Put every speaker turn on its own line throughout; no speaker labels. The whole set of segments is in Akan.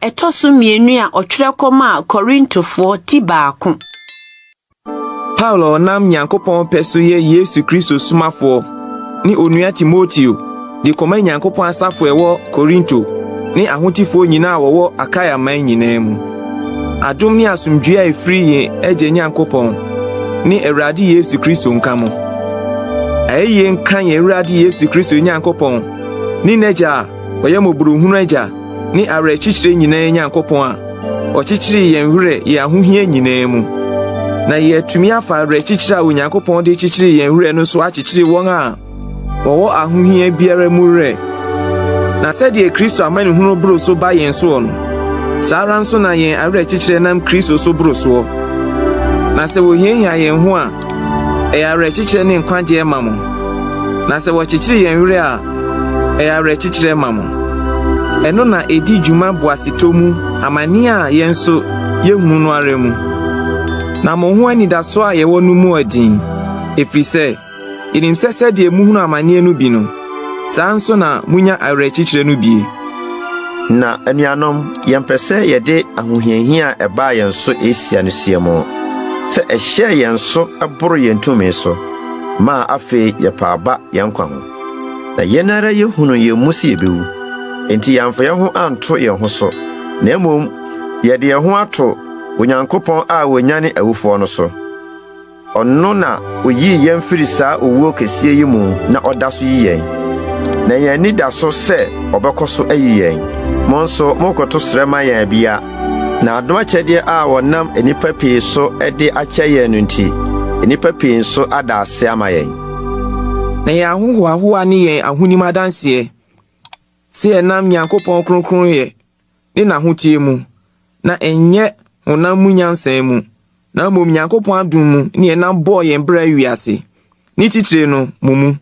a ɛtɔ so mmienu a ɔtwerɛ kɔmaa Korintofoɔ ti baako.
Paulo a ɔnam Nyankopɔn pɛ so yɛ Yesu Kristo somafoɔ ne onua Timoteo de kɔma Nyankopɔn asafo a ɛwɔ Korinto ne ahotefoɔ nyinaa a wɔwɔ Akaia man nyinaa mu. Adom ne asomdwoe a ɛfiri yɛn Agya Nyankopɔn ne Awurade Yesu Kristo nka mo. Ayɛyie nka yɛn Awurade Yesu Kristo Nyankopɔn ne n'Agya a ɔyɛ mmɔborɔhunu Agya ne awerɛkyekyerɛ nyinaa Nyankopɔn a ɔkyekyeree yɛn werɛ yɛn ahohia nyinaa mu, na yɛatumi afa awerɛkyekyerɛ a Onyankopɔn de kyekyere yɛn werɛ no so akyekyere wɔn a wɔwɔ ahohia biara mu werɛ. Na sɛdeɛ Kristo amanehunu boro so ba yɛn soɔ no, saa ara nso na yɛn awerɛkyekyerɛ nam Kristo so boro soɔ. Na sɛ wɔhiahia yɛn ho a, ɛyɛ awerɛkyekyerɛ ne nkwagyeɛ ma mo. Na sɛ wɔkyekyere yɛn werɛ a, ɛyɛ awerɛkyekyerɛ ma mo. Ɛno na ɛdi dwuma boasetɔ mu amanneɛ a yɛn nso yɛhunu no ara mu. Na mo ho anidasoɔ a yɛwɔ no mu ɔden, ɛfiri sɛ, yɛnim sɛ sɛdeɛ mohunu amanneɛ no bi no, saa ara nso na monya awerɛkyekyerɛ no bie.
Na anuanom, yɛmpɛ sɛ yɛde ahohiahia a ɛbaa yɛn so Asia no sie mo, sɛ ɛhyɛɛ yɛn so boro yɛn tumi so, maa afei yɛpa aba yɛn nkwa ho. Na yɛn ara yehunu yɛn mu sɛ yebewu. Enti yɛamfa yɛn ho anto yɛn ho so, na mmom yɛde yɛn ho ato Onyankopɔn a onyane awufoɔ no so. Ɔno na oyii yɛn firi saa owuo kɛseɛ yi mu na ɔda so yi yɛn. Na yɛn ani da so sɛ ɔbɛkɔ so ayi yɛn. Mo nso mokoto srɛ ma yɛn abia, na adom akyɛdeɛ a wɔnam nnipa pii so de akyɛ yɛn no nti, nnipa pii nso ada ase ama yɛn.
Na yɛn ahohoahoa ne yɛn ahonim adanseɛ sɛ yɛnam Nyankopɔn kronkronyɛ ne n'ahoteɛ mu, na ɛnyɛ honam mu nyansa mu, na mmom Nyankopɔn adom mu ne yɛnam bɔɔ yɛn bra wiase, ne titire no, mo mu.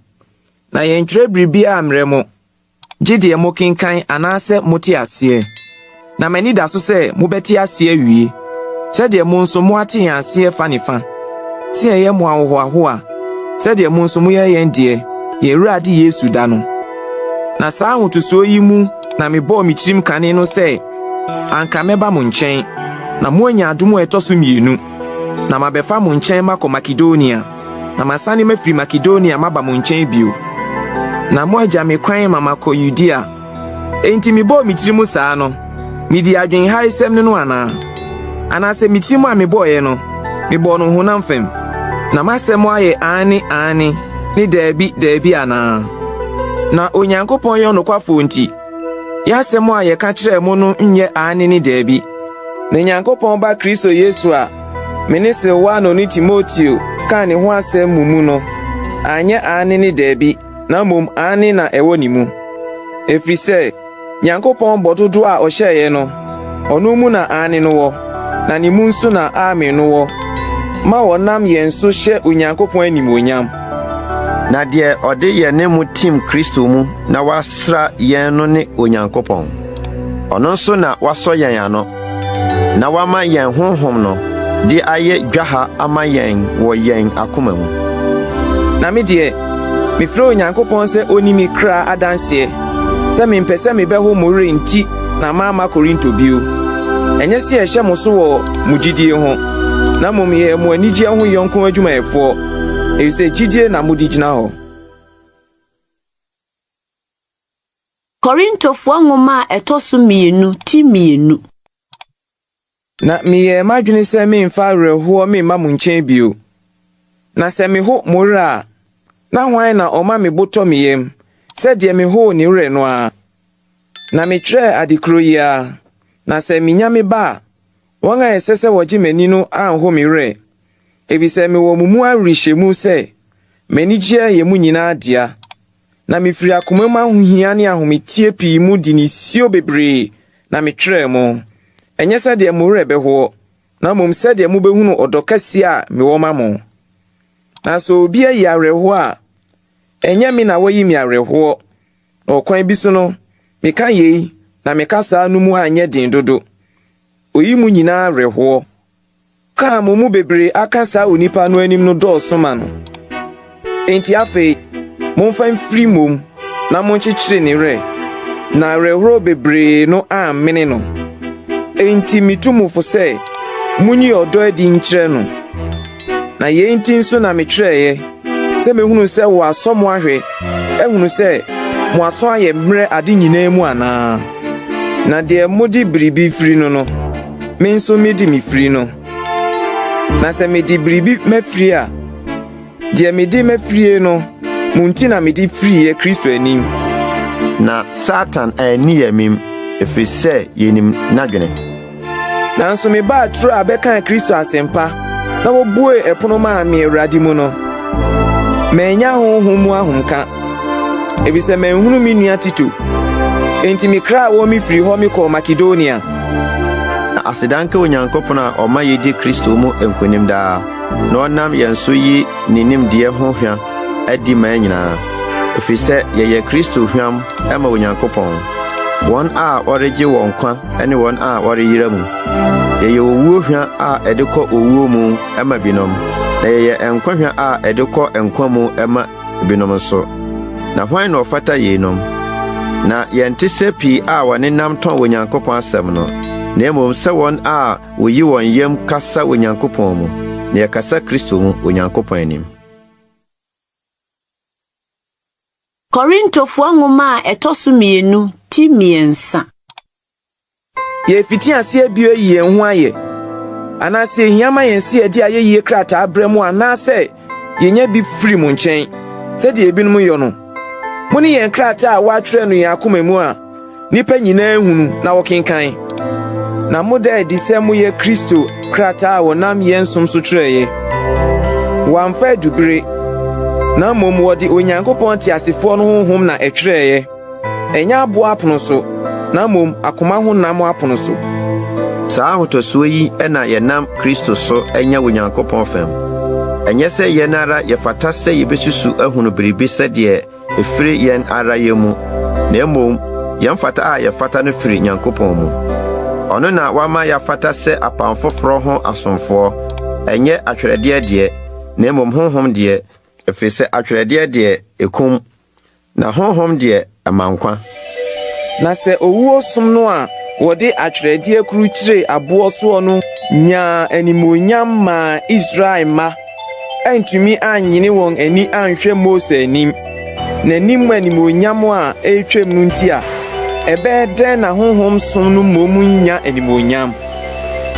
Na yɛntwerɛ biribiara mmerɛ mo, gye deɛ mokenkan anaasɛ mote aseɛ. Na m'ani da so sɛ mobɛte aseɛ awie, sɛdeɛ mo nso moate yɛn aseɛ fa ne fa, sɛ yɛyɛ mo ahohoahoa, sɛdeɛ mo nso moyɛ yɛn deɛ, yɛn Awurade Yesu da no. Na saa ahotosoɔ yi mu na mebɔɔ me tirim kane no sɛ anka mɛba mo nkyɛn, na moanya adom a ɛtɔ so mmienu, na mabɛfa mo nkyɛn makɔ Makedonia, na masane mafiri Makedonia maba mo nkyɛn bio, na moagya me kwan ma makɔ Yudea. Enti mebɔɔ me tirim saa no, midii adwenharesɛm ne no anaa? Anaasɛ me tirim a mebɔeɛ no, mebɔɔ no honam fam, na m'asɛm ayɛ aane, aane, ne daabi, daabi anaa? Na Onyankopɔn yɛ ɔnokwafoɔ nti, yɛn asɛm a yɛka kyerɛɛ mo no nyɛ aane ne daabi. Na Nyankopɔn Ba Kristo Yesu a me ne Silwano ne Timoteo kaa ne ho asɛm mo mu no, anyɛ aane ne daabi, na mmom aane na ɛwɔ ne mu. Ɛfiri sɛ, Nyankopɔn bɔ dodoɔ a ɔhyɛeɛ no, ɔno mu na aane no wɔ, na ne mu nso na amen no wɔ, ma wɔnam yɛn so hyɛ Onyankopɔn animuonyam.
Na deɛ ɔde yɛne mo tim Kristo mu na wasra yɛn no ne Onyankopɔn. Ɔno nso na wasɔ yɛn ano, na wama yɛn Honhom no de ayɛ dwaha ama yɛn wɔ yɛn akoma mu.
Na me deɛ, mefrɛ Onyankopɔn sɛ onni me kra adanseɛ sɛ mempɛ sɛ mebɛho mo werɛ nti na mamma Korinto bio. Ɛnyɛ sɛ yɛhyɛ mo so wɔ mo gyidie ho, na mmom yɛyɛ mo anigyeɛ ho yɔnko adwumayɛfoɔ, efisɛ gyidie na mode gyina hɔ.
Korintofoɔ nwoma a ɛtɔ so mmienu ti mmienu.
Na meyɛɛ m'adwene sɛ meremfa awerɛhoɔ memma mo nkyɛn bio. Na sɛ meho mo werɛ a, na hwan na ɔma me bo tɔ me yam sɛ deɛ mehoo ne werɛ no ara? Na metwerɛɛ ade korɔ yi ara, na sɛ menya me ba a, wɔn a ɛsɛ sɛ wɔgye m'ani no anho me werɛ, efisɛ mewɔ mo mu awerehyɛmu sɛ m'anigyeɛ yɛ mo nyinaa dea. Na mefiri akoma mu ahohia ne ahometeɛ pii mu de nisuo bebree na metwerɛɛ mo, ɛnyɛ sɛdeɛ mo werɛ bɛhoɔ, na mmom sɛdeɛ mobɛhunu ɔdɔ kɛseɛ a mewɔ ma mo. Na sɛ obi ayi awerɛhoɔ a, ɛnyɛ me na wayi me awerɛhoɔ, na ɔkwan bi so no, meka yei na meka saa no mu anyɛ den dodo. Oyi mo nyinaa awerɛhoɔ. Ka a mo mu bebree aka saa onipa no anim no dɔɔso ma no. Enti afei, momfa mfiri mmom na monkyekyere ne werɛ, na awerɛhorow bebree no ammene no. Enti mitu mo fo sɛ munyi ɔdɔ adi nkyerɛ no. Na yei nti nso na metwerɛeɛ, sɛ mehunu sɛ wɔasɔ mo ahwɛ ahunu sɛ mo aso ayɛ mmerɛ ade nyinaa mu anaa. Na deɛ mode biribi firi no no, me nso mede mefiri no. Na sɛ mede biribi mafiri a, Deɛ mede mafirie no, mo nti na mede firiiɛ Kristo anim.
Na Satan anni yɛn amim, ɛfiri sɛ yenim n'adwene.
Nanso mebaa Troa bɛkaa Kristo asɛmpa na wobuee ɛpono maa me Awurade mu no, mannya honhom mu ahomka, efisɛ manhunu me nua Tito. Enti mekraa wɔn mefiri hɔ mekɔɔ Makedonia.
Na aseda nka Onyankopɔn a ɔma yedi Kristo mu nkonim daa. Na ɔnam yɛn so yi ne nimdeɛ ho hwa adi mmaa nyinaa, ɛfiri sɛ yɛyɛ Kristo hwam ma Onyankopɔn, wɔn a wɔregye wɔn nkwa ne wɔn a wɔreyera mu. Yɛyɛ owuo hwa a ɛde kɔ owuo mu ma binom, na yɛyɛ nkwa hwa a ɛde kɔ nkwa mu ma binom nso. Na hwan na ɔfata yeinom? Na yɛnte sɛ pii a wɔnenam tɔn Onyankopɔn asɛm no, na mmom sɛ wɔn a Woyi wɔn yam kasa Onyankopɔn mu, na yɛkasa Kristo mu, Onyankopɔn anim.
Korintofoɔ nwoma a ɛtɔ so mmienu ti mmiɛnsa.
Yɛrefiti aseɛ bio ayi yɛn ho ayɛ, anaasɛ ehia ma yɛn sɛ yɛde ayɛyie krataa brɛ mo anaasɛ yenya bi firi mo nkyɛn, sɛdeɛ ebinom yɔ no? Mone yɛn krataa a wɔatwerɛ no yɛn akoma mu a nnipa nyinaa hunu na wɔkenkan. Na moda adi sɛ moyɛ Kristo krataa a wɔnam yɛn som so twerɛeɛ. Wɔamfa adubere, na mmom wɔde Onyankopɔn teasefoɔ no honhom na ɛtwerɛeɛ. Ɛnyɛ aboɔ apono so, na mmom akoma ho nam apono so.
Saa ahotosoɔ yi na yɛnam Kristo so anya wɔ Nyankopɔn fam. Ɛnyɛ sɛ yɛn ara yɛfata sɛ yebesusu ahunu biribi sɛdeɛ ɛfiri yɛn ara yɛn mu, na mmom yɛn fata a yɛfata no firi Nyankopɔn mu. Ɔno na wama yɛafata sɛ apam foforɔ ho asomfoɔ, ɛnyɛ atwerɛdeɛ deɛ, na mmom Honhom deɛ, ɛfiri sɛ atwerɛdeɛ deɛ, ɛkum, Na honhom deɛ, ɛma nkwa.
Na sɛ owuo som no a wɔde atwerɛdeɛ kurukyire aboɔ soɔ no nyaa animuonyam maa Israel mma antumi annyene wɔn ani anhwɛ Mose anim, n'anim animuonyam a ɛretwam no nti a, ɛbɛyɛ dɛn na honhom som no mmom nnya animuonyam?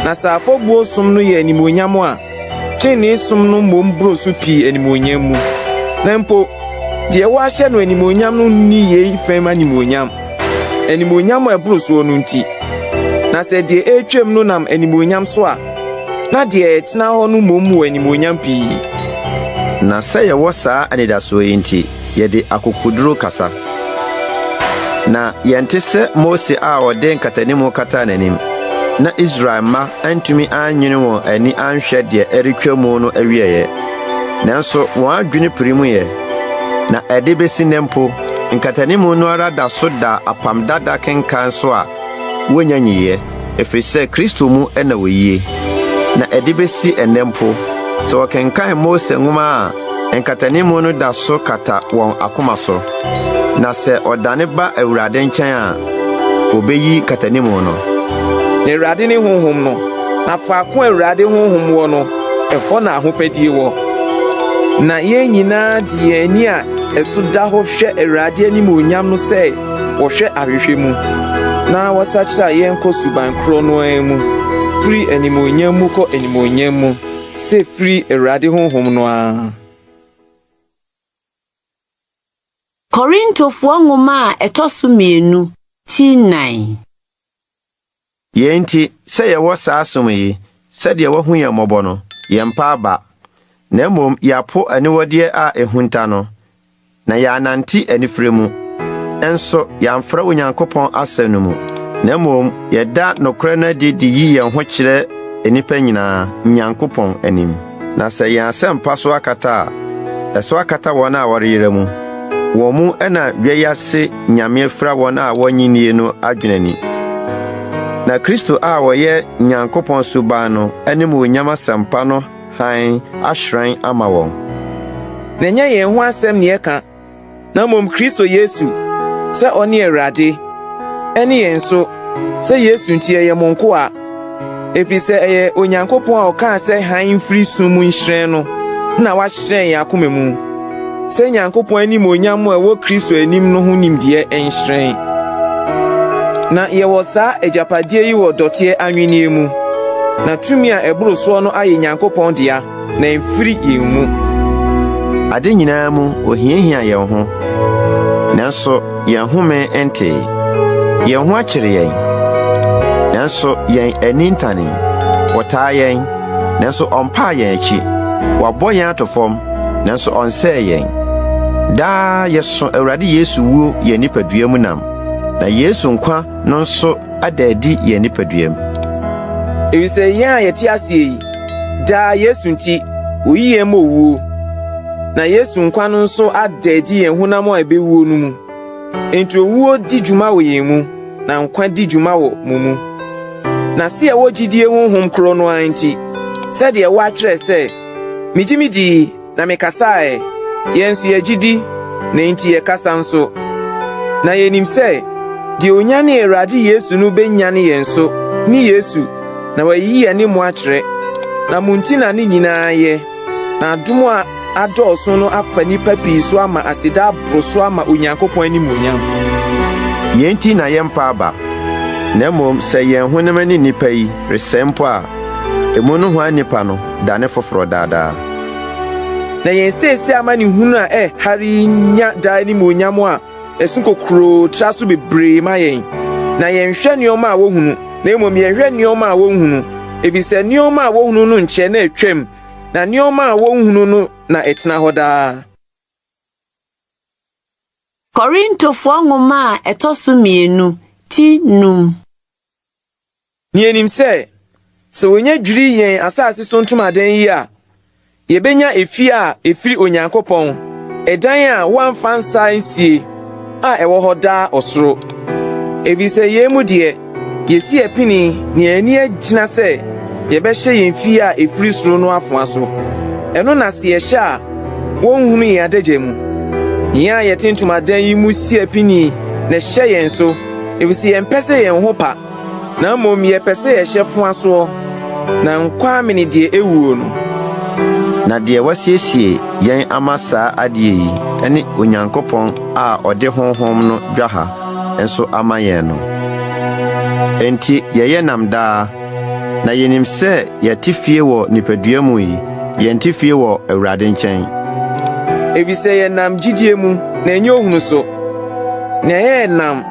Na sɛ afɔbuo som no yɛ animuonyam a, Trenee som no mmom boro so pii animuonyam mu. Na mpo, deɛ wɔahyɛ no animuonyam no nni yei fam animuonyam, animuonyam a ɛboro soɔ no nti. Na sɛ deɛ ɛretwam no nam animuonyam so a, na deɛ ɛtena hɔ no mmom wɔ animuonyam pii.
Na sɛ yɛwɔ saa anidasoɔ yi nti, yɛde akokoduro kasa. Na yɛnte sɛ Mose a ɔde nkatanimu kataa n'anim, na Israel mma antumi annwene wɔn ani anhwɛ deɛ ɛretwa mu no awieeɛ. Nanso wɔn adwene pirimyɛ, na ɛde besi nnɛ mpo, nkatanimu no ara da so da apam dada kenkan so a wonnya nyiiɛ, ɛfiri sɛ Kristo mu na wɔyie. Na ɛde besi ɛnnɛ mpo, sɛ wɔkenkan Mose nwoma a, nkatanimu no da so kata wɔn akoma so. Na sɛ ɔdane ba Awurade nkyɛn a, obeyi nkatanimu no.
Na Awurade ne Honhom no, na faako a Awurade Honhom wɔ no, ɛhɔ na ahofadie wɔ. Na yɛn nyinaa de yɛn ani a ɛso da hɔ hwɛ Awurade animuonyam no sɛ wɔhwɛ ahwehwɛ mu, na wɔsakyera yɛn kɔ suban korɔ no ara mu, firi animuonyam mu kɔ animuonyam mu, sɛ firi Awurade Honhom no ara.
Korintofoɔ nwoma a ɛtɔ so mmienu, ti nnan.
Yei nti, sɛ yɛwɔ saa som yi, sɛdeɛ wɔahu yɛn mmɔbɔ no, yɛmpa aba, na mmom yɛapo aniwɔdeɛ a ɛhunta no, Na yɛannante anifere mu, nso yɛamfra Onyankopɔn asɛm no mu, na mmom yɛda nokorɛ no adi de yi yɛn ho kyerɛ nnipa nyinaa, Nyankopɔn anim. Na sɛ yɛn asɛmpa so akata a, ɛso akata wɔn a wɔreyera mu. Wɔn mu na wiase nyame afira wɔn a wɔnnye nnie no adwene ani. Na Kristo a ɔyɛ Nyankopɔn suban no animuonyam asɛmpa no hann ahyerɛn ama wɔn.
Na ɛnyɛ yɛn ho asɛm na yɛka, na mmom Kristo Yesu, sɛ ɔne Awurade, ɛne yɛn nso, Sɛ Yesu nti yɛyɛ mo nkoa, efisɛ ɛyɛ Onyankopɔn a ɔkaa sɛ hann mfiri sum mu nhyerɛn no na wahyerɛn yɛn akoma mu, sɛ Nyankopɔn animuonyam a ɛwɔ Kristo anim no ho nimdeɛ nhyerɛn. Na yɛwɔ saa agyapadeɛ yi wɔ dɔteɛ anwenneɛ mu, na tumi a ɛboro soɔ no ayɛ Nyankopɔn dea, na ɛmfiri yɛn mu.
Ade nyinaa mu ohiahia yɛn ho, nanso yɛn home ntee. Yɛn ho akyere yɛn, nanso yɛn ani ntanee. Wɔtaa yɛn, nanso ɔmpaa yɛn akyi. Wɔabɔ yɛn ato fam, nanso ɔnsɛee yɛn. Daa yɛso Awurade Yesu wuo yɛn nipadua mu nam, na Yesu nkwa no nso ada adi yɛn nipaduam.
Efisɛ yɛn a yɛte aseɛ yi, daa Yesu nti, woyi yɛn ma owuo, na Yesu nkwa no nso ada adi yɛn honam a ebewuo no mu. Enti owuo di dwuma wɔ yɛn mu, na nkwa di dwuma wɔ mo mu. Na se yɛwɔ gyidie honhom koro no ara nti, sɛdeɛ wɔatwerɛ sɛ, Migye midii, na mekasae, yɛn nso yɛgye di, na enti yɛkasa nso. Na yenim sɛ, deɛ onyanee Awurade Yesu no benyane yɛn nso ne Yesu, na wayi yɛne mo akyerɛ. Na mo nti na ne nyinaa yɛ, na adom a adɔɔso no afa nnipa pii so ama aseda aboro so ama Onyankopɔn animuonyam.
Yei nti na yɛmpa aba, na mmom sɛ yɛn honam ani nnipa yi resɛe mpo a, emu nohoa nnipa no dane foforɔ daa daa.
Na yɛn seesei amanehunu a ɛhare yi nya daa animuonyam a ɛso kokuroo tra so bebree ma yɛn. Na yɛnhwɛ nneɛma a wohunu, na mmom yɛhwɛ nneɛma a wonhunu, efisɛ nneɛma a wohunu no nkyɛ na atwam, na nneɛma a wonhunu no na ɛtena hɔ daa.
Korintofoɔ nwoma a ɛtɔ so mmienu, ti num.
Na yenim sɛ, sɛ wonya dwiri yɛn asase so ntomadan yi a, yebenya efie a efiri Onyankopɔn, ɛdan a wɔamfa nsa ansie a ɛwɔ hɔ daa ɔsoro. Efisɛ yɛn mu deɛ, yesi apini na yɛn ani agyina sɛ yɛbɛhyɛ yɛn fie a efiri soro no afoa so. Ɛno na sɛ yɛhyɛ a, wonhunu yɛn adagya mu. Yɛn a yɛte ntomadan yi mu si apini na ɛhyɛ yɛn so, efisɛ yɛmpɛ sɛ yɛn ho pa. Na mmom yɛpɛ sɛ yɛhyɛ foa soɔ, na nkwa amene deɛ ɛwuo no.
Na deɛ wasiesie yɛn ama saa adeɛ yi ne Onyankopɔn a ɔde Honhom no dwaha nso ama yɛn no. Enti yɛyɛ nnam daa, na yenim sɛ yɛte fie wɔ nipadua mu yi, yɛnte fie wɔ Awurade nkyɛn.
Efisɛ yɛnam gyidie mu, na ɛnyɛ ohunu so. Na ɛyɛ nnam,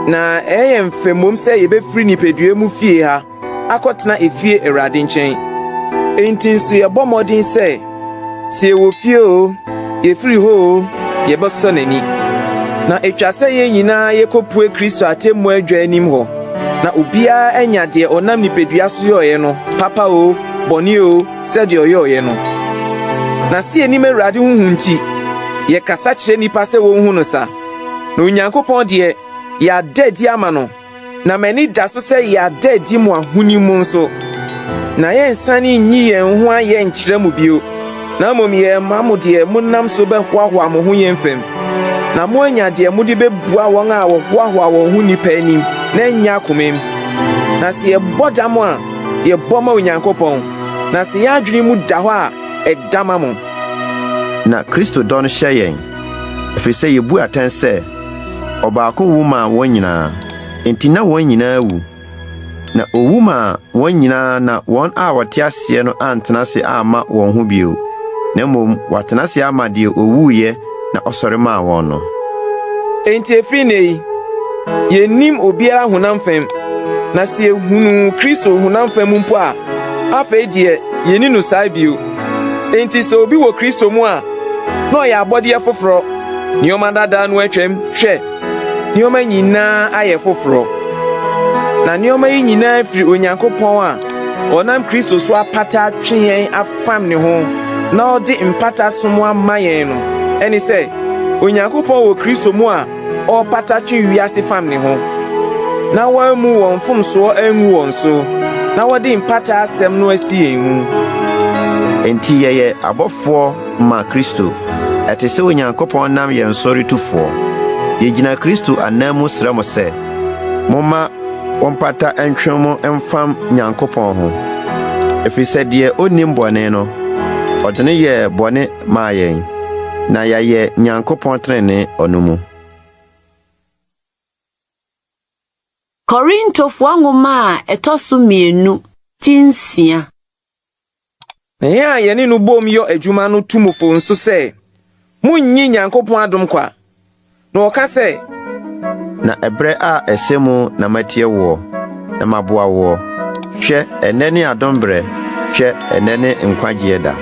na ɛyɛ yɛn fɛ mmom sɛ yɛbɛfiri nipadua mu fie ha akɔtena efie Awurade nkyɛn. Enti nso yɛbɔ mmɔden sɛ, sɛ yɛwɔ fie oo, yɛfiri hɔ oo, yɛbɛsɔ n'ani. Na etwa sɛ yɛn nyinaa yɛkɔpue Kristo atemmu adwa anim hɔ, na obiara anya deɛ ɔnam nipadua so yɔeɛ no, papa oo, bɔne oo, sɛdeɛ ɔyɔeɛ no. Na sɛ yɛnim Awurade ho hu nti, yɛkasa kyerɛ nnipa sɛ wɔnhu no sa. Na Onyankopɔn deɛ, yɛada adi ama no, na m'ani da so sɛ yɛada adi mo ahonim mu nso. Na yɛnsane nyi yɛn ho ayɛ nkyerɛ mo bio, na mmom yɛrema mo deɛ monam so bɛhoahoa mo ho yɛn fam, na moanya deɛ mode bɛbua wɔn a wɔhoahoa wɔn ho nnipa anim na ɛnyɛ akomam. Na sɛ yɛbɔ dam a, yɛbɔ ma Onyankopɔn, na sɛ yɛn adwene mu da hɔ a, ɛda ma mo.
Na Kristo dɔ no hyɛ yɛn, ɛfiri sɛ yebu atɛn sɛ, ɔbaako wu maa wɔn nyinaa, enti na wɔn nyinaa awu. Na owu maa wɔn nyinaa na wɔn a wɔte aseɛ no antena ase amma wɔn ho bio, na mmom wɔatena ase ama deɛ owuiɛ na ɔsɔre maa wɔn no.
Enti ɛfiri nnɛ yi, yennim obiara honam fam, na sɛ yehunuu Kristo honam fam mpo a, afei deɛ yenni no saa bio. Enti sɛ obi wɔ Kristo mu a, na ɔyɛ abɔdeɛ foforɔ. Nneɛma dada no atwam, hwɛ, nneɛma nyinaa ayɛ foforɔ. Na nneɛma yi nyinaa firi Onyankopɔn a ɔnam Kristo so apata atwe yɛn afam ne ho na ɔde mpata som ama yɛn no. Ɛne sɛ, Onyankopɔn wɔ Kristo mu a ɔrepata twe wiase fam ne ho, na wammu wɔn mfomsoɔ angu wɔn so, na wɔde mpata asɛm no asi yɛn mu.
Enti yɛyɛ abɔfoɔ ma Kristo. Ɛte sɛ Onyankopɔn nam yɛn so retu foɔ. Yɛgyina Kristo ananmu srɛ mo sɛ, momma. wɔmpata ntwe mo mfam Nyankopɔn ho. Ɛfiri sɛ deɛ ɔnnim bɔne no, ɔde no yɛɛ bɔne maa yɛn, na yɛayɛ Nyankopɔn tenenee ɔno mu.
Korintofoɔ nwoma a ɛtɔ so mmienu, ti nsia.
Na yɛn a yɛne no bom yɔ adwuma no tu mo fo nso sɛ, Munnyi Nyankopɔn adom kwa. Na ɔka sɛ.
Na ɛberɛ a ɛsɛ mu na matie woɔ, na maboa woɔ. Hwɛ, ɛnnɛ ne adom berɛ, hwɛ, ɛnnɛ ne nkwagyeɛ da.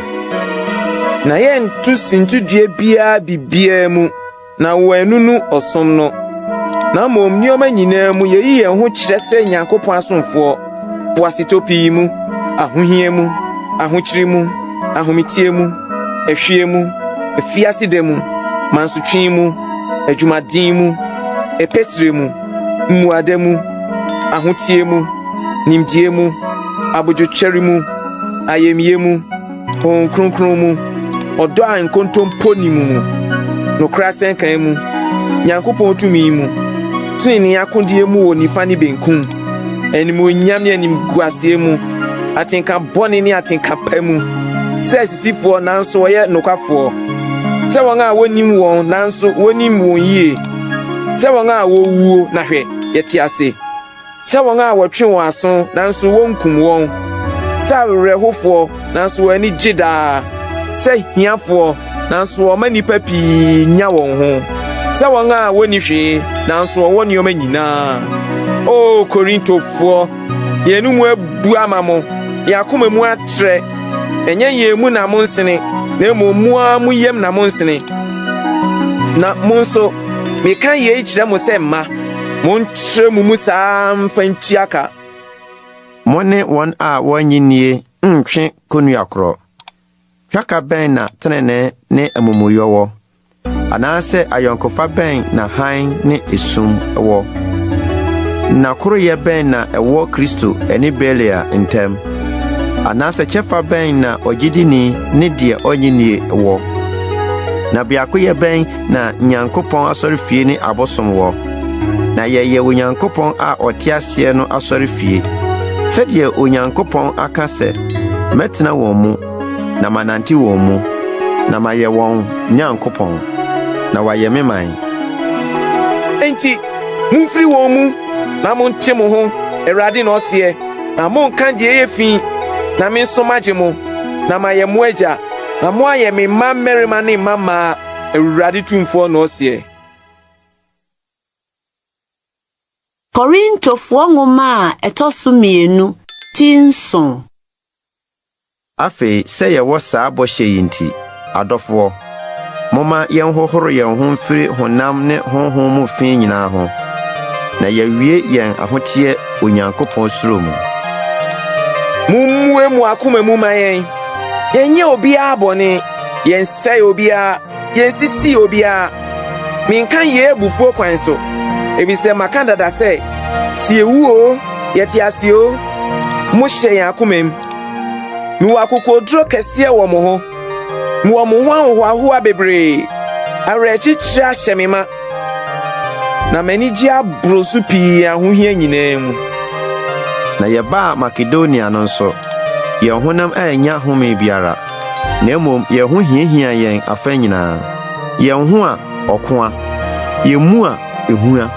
Na yɛnto sintidua biara biribiara mu. na wɔanunu ɔsom no. Na mmom nneɛma nyinaa mu yeyi yɛn ho kyerɛ sɛ Nyankopɔn asomfoɔ, boasetɔ pii mu, ahohia mu, ahokyere mu, ahometeɛ mu, ɛhweɛ mu, afiaseda mu, mansotwe mu, adwumaden mu, ɛpɛsire mu, mmuada mu, ahoteɛ mu, nimdeɛ mu, abodwokyɛre mu, ayamyɛ mu, Honhom Kronkron mu, ɔdɔ a nkontompo nni mu mu, nokorɛ asɛnka mu, Nyankopɔn tumi mu, tenenee akodeɛ mu wɔ nifa ne benkum, animuonyam ne animguaseɛ mu, atenka bɔne ne atenka pa mu, sɛ asisifoɔ nanso wɔyɛ nokwafoɔ, sɛ wɔn a wɔnnim wɔn nanso wɔnim wɔn yie, sɛ wɔn a wɔwuo na hwɛ, yɛte ase. Sɛ wɔn a wɔtwe wɔn aso nanso wonkum wɔn, sɛ awerɛhofoɔ nanso wɔn ani gye daa, sɛ hiafoɔ nanso wɔma nnipa pii nya wɔn ho, sɛ wɔn a wonni hwee nanso wɔwɔ nneɛma nyinaa. O Korintofoɔ, yɛn mu abu ama mo, yɛn akoma mu atrɛ. Ɛnyɛ yɛn mu na monsene, na mmom mo ara mo yam na monsene. Na mo nso, meka yei kyerɛ mo sɛ mma. Monkyerɛ mo mu saa mfa ntua ka.
Mo ne wɔn a wɔnnye nnie nntwe kɔnnua korɔ. Twaka bɛn na tenenee ne amumuyɔ wɔ? Anaasɛ ayɔnkofa bɛn na hann ne esum wɔ? Na koroyɛ bɛn na ɛwɔ Kristo ne Belial ntam? Anaasɛ kyɛfa bɛn na ɔgyidini ne deɛ ɔnnye nnie wɔ? Na biakoyɛ bɛn na Nyankopɔn asɔrefie ne abosom wɔ? Na yɛyɛ Onyankopɔn a ɔte aseɛ no asɔrefie, sɛdeɛ Onyankopɔn aka sɛ, Mɛtena wɔn mu, na manante wɔn mu, na mayɛ wɔn Nyankopɔn, na wɔayɛ me man.
Enti, mumfiri wɔn mu, na monte mo ho, Awurade na ɔseɛ, na monnka deɛ ɛyɛ fi, na me nso magye mo, na mayɛ mo agya, na moayɛ me mma mmarima ne mma mmaa, Awurade Tumfoɔ na ɔseɛ.
Korintofoɔ nwoma a ɛtɔ so mmienu ti nson.
Afei sɛ yɛwɔ saa bɔhyɛ yi nti, adɔfoɔ, momma yɛnhohoro yɛn ho mfiri honam ne honhom mu fi nyinaa ho, na yɛawie yɛn ahoteɛ Onyankopɔn suro mu.
Mummue mo akoma mu ma yɛn. Yɛnyɛ obiara bɔne, yɛnsɛe obiara, yɛnsisi obiara. Menka yei abufuo kwan so, efisɛ maka dada sɛ, sɛ yɛwu oo, yɛte ase oo, mohyɛ yɛn akoma mu. Mewɔ akokoɔduro kɛseɛ wɔ mo ho. Mewɔ mo ho ahohoahoa bebree. Awerɛkyekyerɛ ahyɛ me ma. Na m'ani gye aboro so pii ahohia nyinaa mu.
Na yɛbaa Makedonia no nso, yɛn honam annya home biara, na mmom yɛn ho hiahiaa yɛn afa nyinaa, yɛn ho a ɔko a, yɛn mu a ehua.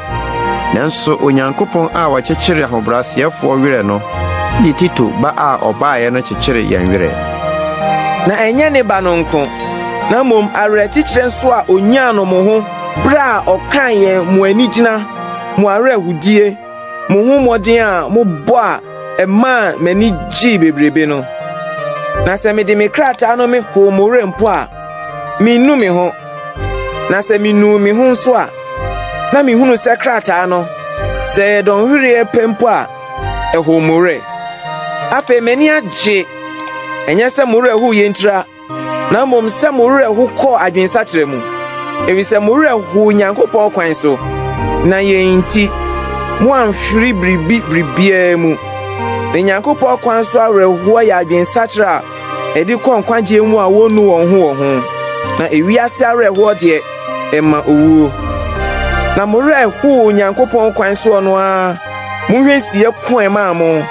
Nanso Onyankopɔn a ɔkyekyere ahobrɛaseɛfoɔ werɛ no de Tito ba a ɔbaeɛ no kyekyere yɛn werɛ.
Na ɛnyɛ ne ba no nko, na mmom awerɛkyekyerɛ nso a onyaa no mo ho bere a ɔkaa yɛn mo anigyina, mo awerɛhodie, mo ho mmɔden a mobɔ a ɛmaa m'ani gyee bebrebe no. Na sɛ mede me krataa no mehow mo werɛ mpo a, minnu me ho. Na sɛ minuu me ho nso a, na mihunu sɛ krataa no, sɛ ɛyɛ dɔnhwereɛ pɛ mpo a, ɛhow mo werɛ. Afei m'ani agye, ɛnyɛ sɛ mo werɛ how yɛ ntira, na mmom sɛ mo werɛ ho kɔɔ adwensakyera mu, efisɛ mo werɛ how Nyankopɔn kwan so, na yɛn nti, moanhwere biribi biribiara mu. Na Nyankopɔn kwan so awerɛhoɔ yɛ adwensakyera a ɛde kɔ nkwagyeɛ mu a wɔnnu wɔn ho wɔ ho, na ewiase awerɛhoɔ deɛ, ɛma owuo. Na mo werɛ hoo Nyankopɔn kwan soɔ no ara. Monhwɛ nsiyɛ ko a ɛmaa mo,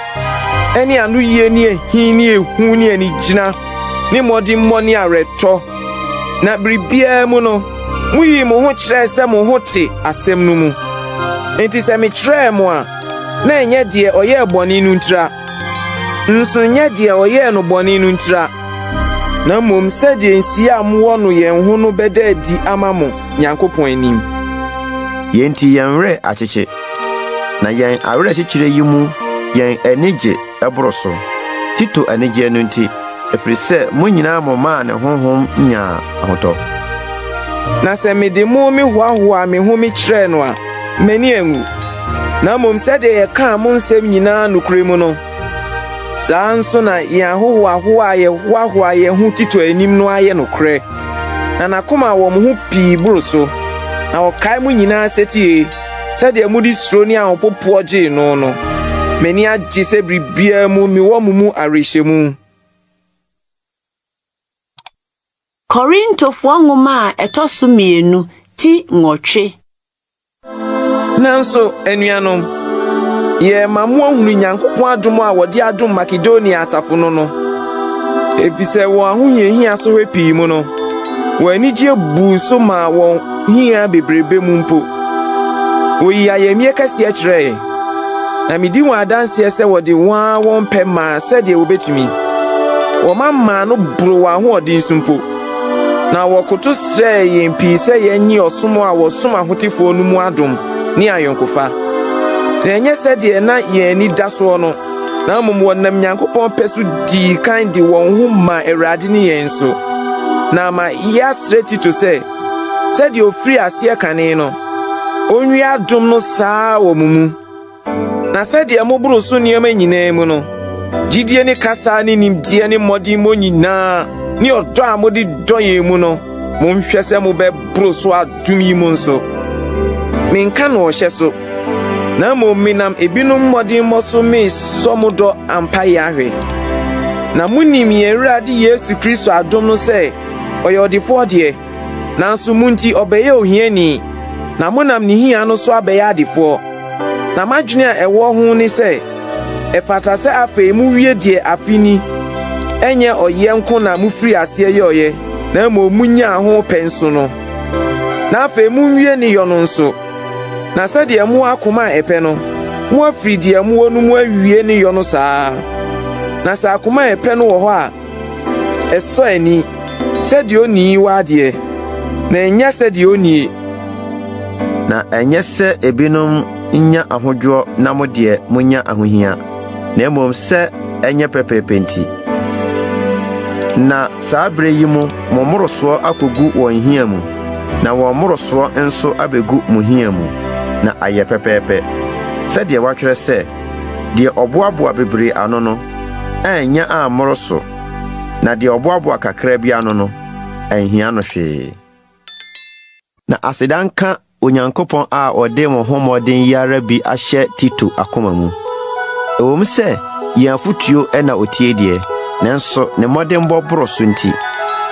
ɛne anoyie ne ahi ne ehu ne anigyina ne mmɔdemmɔ ne awerɛtɔ. Na biribiara mu no, muyii mo ho kyerɛɛ sɛ mo ho te asɛm no mu. Enti sɛ mekyerɛɛ mo a, na ɛnyɛ deɛ ɔyɛɛ bɔne no ntira, nso nyɛ deɛ ɔyɛɛ no bɔne no ntira, na mmom sɛdeɛ nsiɛ a mowɔ no yɛn ho no bɛda adi ama mo Nyankopɔn anim.
Yei nti yɛn werɛ akyekye, na yɛn awerɛkyekyerɛ yi mu yɛn ani gye boro so, Tito anigyeɛ no nti, ɛfiri sɛ mo nyinaa momaa ne honhom nyaa ahotɔ.
Na sɛ mede mo mehoahoaa me ho mekyerɛɛ no a, m'ani anwu, na mmom sɛdeɛ yɛkaa mo nsɛm nyinaa nokorɛ mu no, saa ara nso na yɛn ahohoahoa a yɛhoahoa yɛn ho Tito anim no ayɛ nokorɛ. Na n'akoma wɔ mo ho pii boro so, na ɔkae mo nyinaa setie, sɛdeɛ mode suro ne ahopopoɔ gyee no no. M'ani agye sɛ biribiara mu mewɔ mo mu awerɛhyɛmu.
Korintofoɔ nwoma a ɛtɔ so mmienu ti nwɔtwe.
Nanso, anuanom, yɛrema moahunu Nyankopɔn adom a wɔde adom Makedonia asafo no no, efisɛ wɔn ahohiahia sɔhwɛ pii mu no, wɔn anigye buu so maa wɔn hia bebrebe mu mpo. Woyii ayamye kɛseɛ kyerɛe, na midi wɔn adanseɛ sɛ wɔde wɔn ara wɔn pɛ maa sɛdeɛ wobetumi. Wɔma maa no boro wɔn ahoɔden so mpo. Na wɔkoto srɛɛ yɛn pii sɛ yɛnnye ɔsom a wɔsom ahotefoɔ no mu adom ne ayɔnkofa. Na ɛnyɛ sɛdeɛ na yɛn ani da soɔ no, na mmom wɔnam Nyankopɔn pɛ so dii kan de wɔn ho maa Awurade ne yɛn nso, na ama yɛasrɛ Tito sɛ, sɛdeɛ ɔfirii aseɛ kane no, ɔnwie adom no saa ara wɔ mo mu. Na sɛdeɛ moboro so nneɛma nyinaa mu no, gyidie ne kasa ne nimdeɛ ne mmɔdemmɔ nyinaa ne ɔdɔ a mode dɔ yɛn mu no, monhwɛ sɛ mobɛboro so adom yi mu nso. Menka no ɔhyɛ so, na mmom menam ebinom mmɔdemmɔ so mesɔ mo dɔ ampayɛ ahwɛ. Na monim yɛn Awurade Yesu Kristo adom no sɛ ɔyɛ ɔdefoɔ deɛ, Nanso mo nti ɔbɛyɛɛ ohiani, na monam ne hia no so abɛyɛ adefoɔ. Na m'adwene a ɛwɔ ho ne sɛ, ɛfata sɛ afei mowie deɛ afe ni, ɛnyɛ ɔyɛ nko na mofirii aseɛ yɔeɛ, na mmom monyaa ho pɛ nso no. Na afei monwie ne yɔ no nso. Na sɛdeɛ mowɔ akoma a ɛpɛ no, moafiri deɛ mowɔ no mu awie ne yɔ no saa ara. Na sɛ akoma a ɛpɛ no wɔ hɔ a, Ɛsɔ ani sɛ deɛ onii wɔ adeɛ, na ɛnyɛ sɛ deɛ onnie.
Na ɛnyɛ sɛ ebinom nya ahodwoɔ na mo deɛ monya ahohia, na mmom sɛ ɛnyɛ pɛpɛɛpɛ nti. Na saa berɛ yi mu mo mmorosoɔ akɔgu wɔn hia mu, na wɔn mmorosoɔ nso abɛgu mo hia mu, na ayɛ pɛpɛɛpɛ, sɛdeɛ wɔatwerɛ sɛ, Deɛ ɔboaboa bebree ano no, annya ammoro so, na deɛ ɔboaboa kakra bi ano no, anhia no hwee. Na aseda nka Onyankopɔn a ɔde mo ho mmɔden yi ara bi ahyɛ Tito akoma mu. Ɛwom sɛ yɛn afotuo na ɔtie deɛ, nanso ne mmɔdenbɔ boro so nti,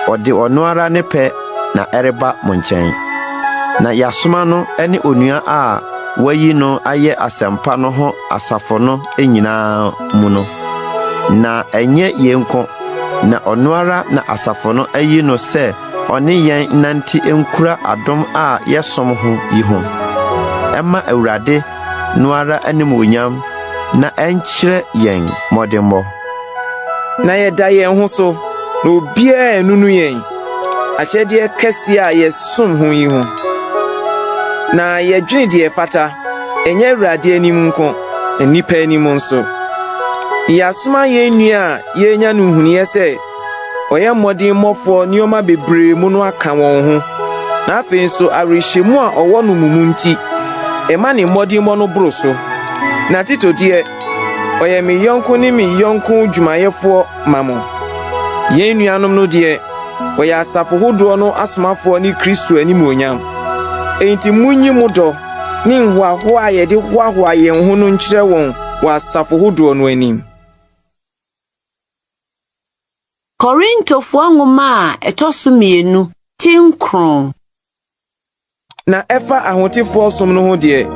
ɔde ɔno ara ne pɛ na ɛreba mo nkyɛn. Na yɛasoma no ne onua a wɔayi no ayɛ asɛmpa no ho asafo no nyinaa mu no. Na ɛnyɛ yei nko, na ɔno ara na asafo no ayi no sɛ ɔne yɛn nnante nkura adom a yɛsom ho yi ho. Ɛmma Awurade no ara animuonyam na ɛnkyerɛ yɛn mmɔdemmɔ.
Na yɛda yɛn ho so, na obiara annunu yɛn akyɛdeɛ kɛseɛ a yɛsom ho yi ho. Na yɛdwene deɛ ɛfata, ɛnyɛ Awurade anim nko, na nnipa anim nso. Yɛasoma yɛn nua a yɛanya no nhunuiɛ sɛ ɔyɛ mmɔdemmɔfoɔ nneɛma bebree mu no aka wɔn ho, na afei nso awerɛhyɛmu a ɔwɔ no mo mu nti, ɛma ne mmɔdemmɔ no boro so. Na Tito deɛ, ɔyɛ me yɔnko ne me yɔnko dwumayɛfoɔ ma mo. Yɛn nuanom no deɛ, wɔyɛ asafo hodoɔ no asomafoɔ ne Kristo animuonyam. Enti munyi mo dɔ ne nhoahoa a yɛde hoahoa yɛn ho no nkyerɛ wɔn wɔ asafo hodoɔ no anim.
Korintofoɔ nwoma a ɛtɔ so mmienu ti nkron.
Na ɛfa ahotefoɔ som no ho deɛ,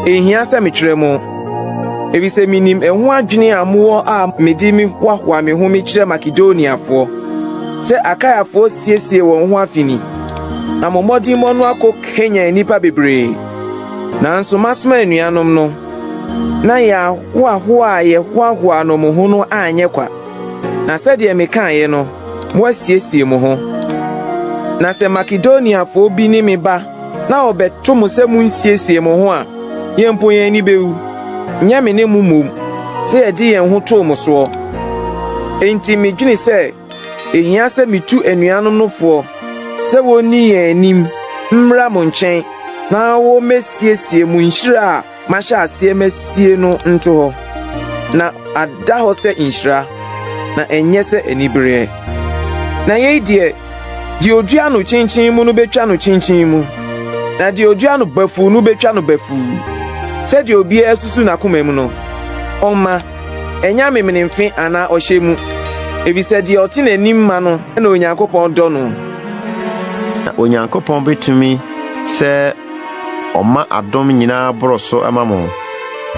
ɛnhia sɛ metwerɛ mo. Efisɛ minim ɛho adwene a mowɔ a mede me hoahoa me ho mekyerɛ Makedoniafoɔ, sɛ Akaiafoɔ siesie wɔn ho afe ni, na mo mmɔdemmɔ no akɔ kanyan nnipa bebree. Nanso masoma anuanom no, na yɛn ahoahoa a yɛhoahoa no mo ho no anyɛ kwa. Na sɛdeɛ mekaeɛ no, moasiesie mo ho. Na sɛ Makedoniafoɔ bi ne me ba na wɔbɛto mo sɛ monsiesie mo ho a, yɛn mpo yɛn ani bewu, nyɛ me ne mo mmom, sɛ yɛde yɛn ho too mo soɔ. Enti medwene sɛ ehia sɛ mitu anuanom no foɔ sɛ wonni yɛn anim mmra mo nkyɛn na wommesiesie mo nhyira a mahyɛ aseɛ masie no nto hɔ, na ada hɔ sɛ nhyira, na ɛnyɛ sɛ anibereɛ. Na yei deɛ, deɛ odua no kyenkyen mu no betwa no kyenkyen mu, na deɛ odua no bafuu no betwa no bafuu. Sɛdeɛ obiara susu n'akoma mu no, ɔmma, ɛnyɛ amemenemfe anaa ɔhyɛ mu, efisɛ deɛ ɔte n'anim ma no na Onyankopɔn dɔ no.
Na Onyankopɔn betumi sɛ ɔma adom nyinaa boro so ma mo,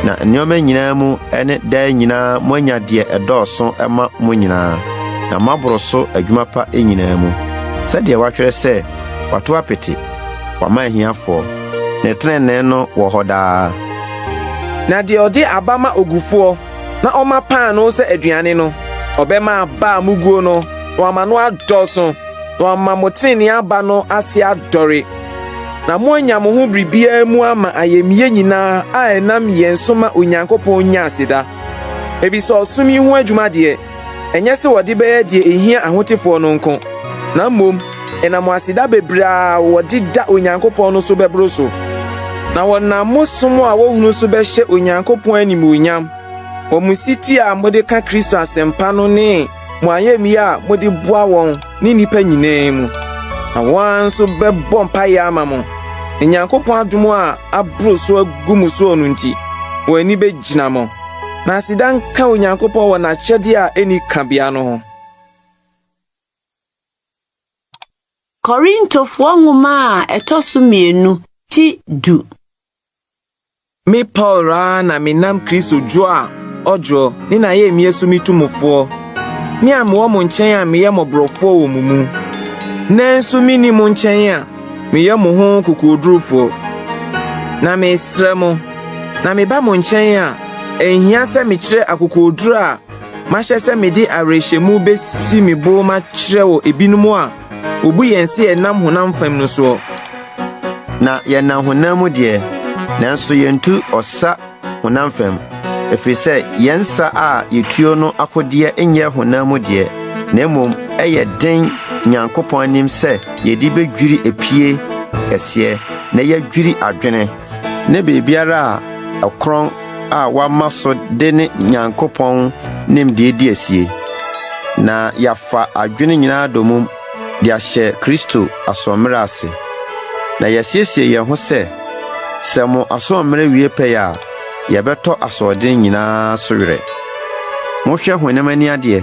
na nneɛma nyinaa mu ne daa nyinaa moanya deɛ ɛdɔɔso ma mo nyinaa, na moaboro so adwuma pa nyinaa mu, sɛdeɛ wɔatwerɛ sɛ, Wato apete, wama ahiafoɔ, ne tenenee no wɔ hɔ daa.
Na deɛ ɔde aba ma ogufoɔ na ɔma paanoo sɛ aduane no, ɔbɛma aba a muguo no, na wama no adɔɔso, na wama mo trenee aba no ase adɔre, na moanya mo ho biribiara mu ama ayamye nyinaa a ɛnam yɛn so ma Onyankopɔn nya aseda. Efisɛ ɔsom yi ho adwuma deɛ, ɛnyɛ sɛ wɔde bɛyɛ deɛ ehia ahotefoɔ no nko, na mmom ɛnam aseda bebree a wɔde da Onyankopɔn no so bɛboro so. Na wɔnam mo som a wohunu so bɛhyɛ Onyankopɔn animuonyam wɔ mo setie a mode ka Kristo asɛmpa no ne mo ayamye a mode boa wɔn ne nnipa nyinaa mu. Na wɔn ara nso bɛbɔ mpaeɛ ama mo, na Nyankopɔn adom a aboro so agu mo soɔ no nti, wɔn ani bɛgyina mo. Na aseda nka Onyankopɔn wɔ n'akyɛdeɛ a enni kabea no ho.
Korintofoɔ nwoma a ɛtɔ so mmienu ti du.
Me Paulo ara na menam Kristo dwo a ɔdwoɔ ne n'ayamyɛ so mitu mo foɔ, me a mewɔ mo nkyɛn a meyɛ mmɔborɔfoɔ wɔ mo mu, nanso minni mo nkyɛn a meyɛ mo ho kokoɔdurufoɔ. Na mesrɛ mo, na meba mo nkyɛn a, ɛnhia sɛ mekyerɛ akokoɔduru a mahyɛ sɛ mede awerɛhyɛmu besi me bo makyerɛ wɔ ebinom a wobu yɛn sɛ yɛnam honam fam no soɔ.
Na yɛnam honam mu deɛ, nanso yɛntu ɔsa honam fam, ɛfiri sɛ yɛn sa a yɛtuo no akodeɛ nyɛ honam mu deɛ, na mmom ɛyɛ den Nyankopɔn anim sɛ yɛde bɛdwiri epie kɛseɛ na yɛadwiri adwene ne biribiara a ɛkorɔn a wɔama so de ne Nyankopɔn nimdeɛ di asie, na yɛafa adwene nyinaa dommum de ahyɛ Kristo asoɔmmerɛ ase. Na yɛasiesie yɛn ho sɛ, sɛ mo asoɔmmerɛ wie pɛyɛ a, yɛbɛtɔ asoɔden nyinaa so werɛ. Mohwɛ honam ani adeɛ.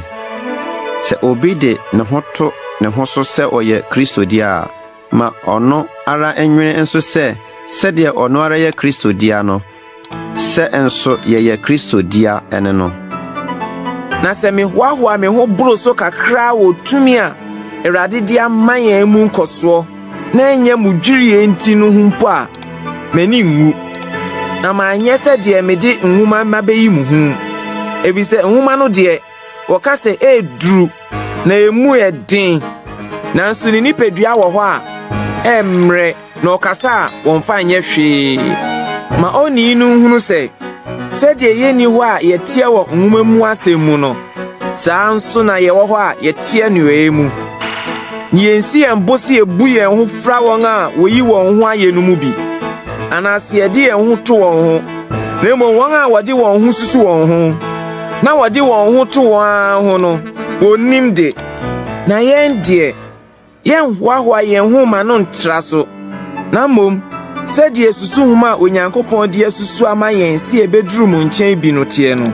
Sɛ obi de ne ho to ne ho so sɛ ɔyɛ Kristo dea a, ma ɔno ara nnwene nso sɛ sɛdeɛ ɔno ara yɛ Kristo dea no, sɛ nso yɛyɛ Kristo dea ne no.
Na sɛ mehoahoa me ho boro so kakraa wɔ tumi a Awurade de ama yɛn mu nkɔsoɔ na ɛnyɛ mo dwirie nti no ho mpo a, m'ani nwu. Na manyɛ sɛ deɛ mede nwoma mabeyi mo hu, efisɛ nwoma no deɛ, wɔka sɛ ɛreduru na emu yɛ den, nanso ne nipadua wɔ hɔ a ɛmmrɛ na ɔkasa a wɔmfa nyɛ hwee. Ma onii no nhunu sɛ, sɛdeɛ yenni hɔ a yɛteɛ wɔ nwoma mu asɛm mu no, saa ara nso na yɛwɔ hɔ a yɛteɛ nneyɔe mu. Na yensi yɛn bo sɛ yebu yɛn ho fra wɔn a woyi wɔn ho ayɛ no mu bi, anaa sɛ yɛde yɛn ho to wɔn ho, na mmom wɔn a wɔde wɔn ho susu wɔn ho, na wɔde wɔn ho to wɔn ara ho no, wonnim de. Na yɛn deɛ, yɛnhoahoa yɛn ho mma no ntra so, na mmom sɛdeɛ susuhoma a Onyankopɔn de asusu ama yɛn sɛ yɛbɛduru mo nkyɛn bi no teɛ no.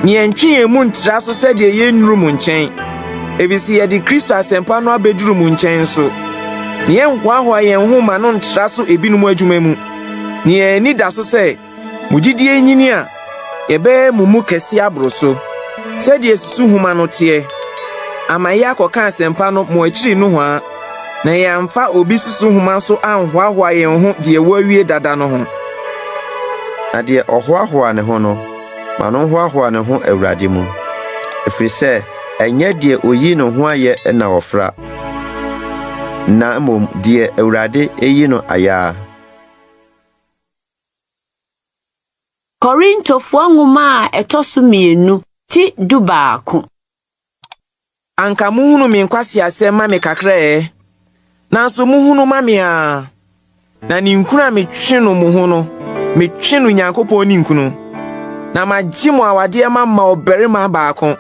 Na yɛntwe yɛn mu ntra so sɛdeɛ yɛnnuru mo nkyɛn, efisɛ yɛde Kristo asɛmpa no abɛduru mo nkyɛn nso. Na yɛnhoahoa yɛn ho mma no ntra so ebinom adwuma mu, na yɛn ani da so sɛ mo gyidie nyini a, Yɛbɛyɛ mo mu kɛse aboro so, sɛdeɛ susuhoma no teɛ, ama yɛakɔka asɛmpa no mo akyiri nohoa, na yɛamfa obi susuhoma so anhoahoa yɛn ho deɛ wɔawie dada no ho.
Na deɛ ɔhoahoa ne ho no, ma no nhoahoa ne ho Awurade mu. Ɛfiri sɛ ɛnyɛ deɛ oyi ne ho ayɛ na wɔfra, na mmom deɛ Awurade yi no ayɛ a.
Korintofoɔ nwoma a ɛtɔ so mmienu ti 11.
Anka mohunu me nkwaseasɛm ma me kakra ɛ, nanso mohunu ma me ara. Na ninkunu a metwe no mo ho no, metwe no Nyankopɔn ninkunu. Na magye mo awadeɛ mama ɔbarima baako,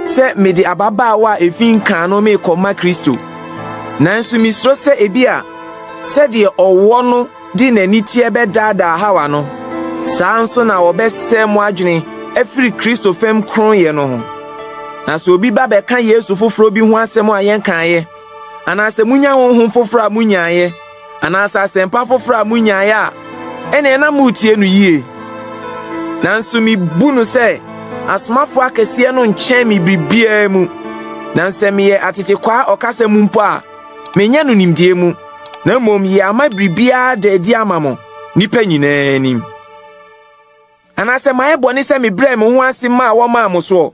sɛ mede ababaawa a efi nkaa no merekɔma Kristo. Nanso misuro sɛ ebia sɛdeɛ ɔwɔ no de n'aniteɛ bɛdaadaa Hawa no, saa ara nso na wɔbɛsɛe mo adwene afiri Kristo fam kronnyɛ no ho. Na sɛ obi ba bɛka Yesu foforɔ bi ho asɛm a yɛnkaeɛ, anaasɛ munya honhom foforɔ a munyaeɛ, anaasɛ asɛmpa foforɔ a munyaeɛ a, ɛnneɛ na moretie no yie. Nanso mebu no sɛ asomafoɔ akɛseɛ no nkyɛn me biribiara mu. Na sɛ meyɛ atetekwaa ɔkasa mu mpo a, menyɛ no nimdeɛ mu, na mmom yɛama biribiara da adi ama mo, nnipa nyinaa anim. Anaasɛ mayɛ bɔne sɛ mebrɛɛ me ho ase maa wɔmaa mo soɔ,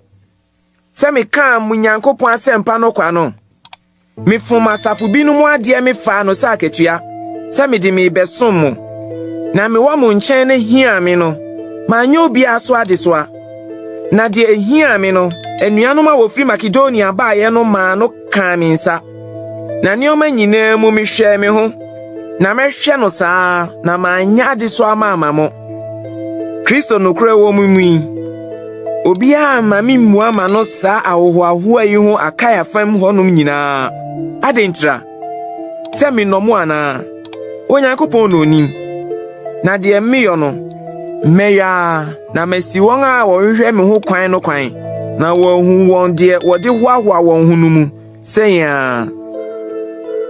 sɛ mekaa mo Nyankopɔn asɛmpa no kwa no? Mefom asafo binom adeɛ mefaa no sɛ akatua, sɛ mede merebɛsom mo. Na mewɔ mo nkyɛn no hiaa me no, manyɛ obiara so adesoa. Na deɛ ehiaa me no, anuanom a wɔfiri Makedonia baeɛ no maa no kaa me nsa. Na nneɛma nyinaa mu mehwɛɛ me ho, na mɛhwɛ no saa na manyɛ adesoa amma mo. Kristo nokorɛ wɔ mo mu yi, obiara amma memmua m'ano saa ahohoahoa yi ho Akaia fam hɔnom nyinaa. Adɛn ntira? Sɛ mennɔ mo anaa? Onyankopɔn na onim. Na deɛ meyɔ no, mɛyɔ ara na masi wɔn a wɔhwehwɛ me ho kwan no kwan, na wɔahu wɔn deɛ wɔde hoahoa wɔn ho no mu sɛ yɛn ara.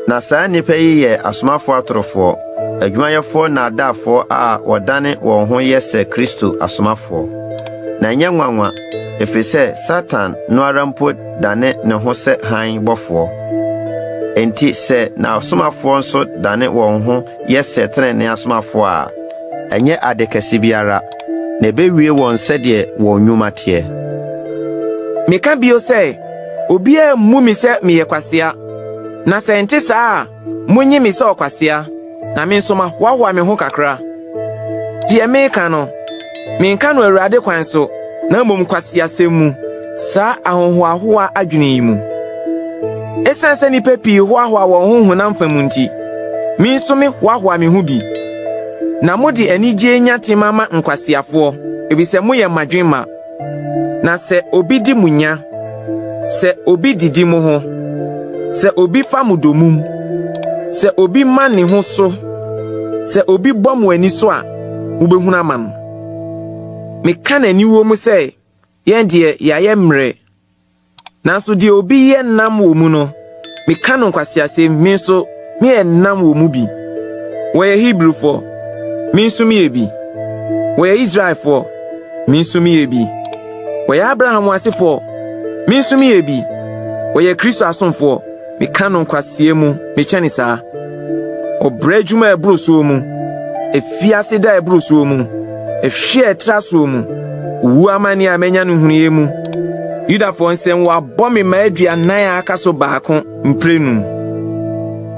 Na saa nnipa yi yɛ asomafoɔ atorofoɔ, adwumayɛfoɔ nnaadaafoɔ a wɔdane wɔn ho yɛ sɛ Kristo asomafoɔ. Na ɛnyɛ nwanwa, ɛfiri sɛ Satan no ara mpo dane ne ho sɛ hann bɔfoɔ. Enti sɛ n'asomafoɔ nso dane wɔn ho yɛ sɛ tenenee asomafoɔ a, ɛnyɛ ade kɛse biara, na ebewie wɔn sɛdeɛ wɔn nnwuma teɛ.
Meka bio sɛ, obiara mmu me sɛ meyɛ kwasea, na sɛ ɛnte saa a, munnye me sɛ ɔkwasea, na me nso mahoahoa me ho kakra. Deɛ mereka no, menka no Awurade kwan so, na mmom nkwaseasɛm mu, saa ahohoahoa adwene yi mu. Esiane sɛ nnipa pii hoahoa wɔn ho honam fam nti, me nso mehoahoa me ho bi. Na mode anigye nya tema ma nkwaseafoɔ, efisɛ moyɛ mmadwemma. Na sɛ obi di mo nya, sɛ obi didi mo ho, sɛ obi fa mo dommum, sɛ obi ma ne ho so, sɛ obi bɔ mo ani so a, mobɛhunu ama no. Meka no aniwuo mu sɛ, yɛn deɛ yɛayɛ mmerɛ. Nanso deɛ obi yɛ nnam wɔ mu no, meka no nkwaseasɛm, me nso meyɛ nnam wɔ mu bi. Wɔyɛ Hebrifoɔ, me nso meyɛ bi. Wɔyɛ Israelfoɔ, me nso meyɛ bi. Wɔyɛ Abraham asefoɔ, me nso meyɛ bi. Wɔyɛ Kristo asomfoɔ, Meka no nkwasea mu, mekyɛne saa. Ɔbrɛ adwuma a ɛboro soɔ mu, afiase da a ɛboro soɔ mu, ɛhwe a ɛtra soɔ mu, owu amane a manya no hunuiɛ mu. Yudafoɔ nsam wɔabɔ me mmaa 40 a aka so baako mprenu.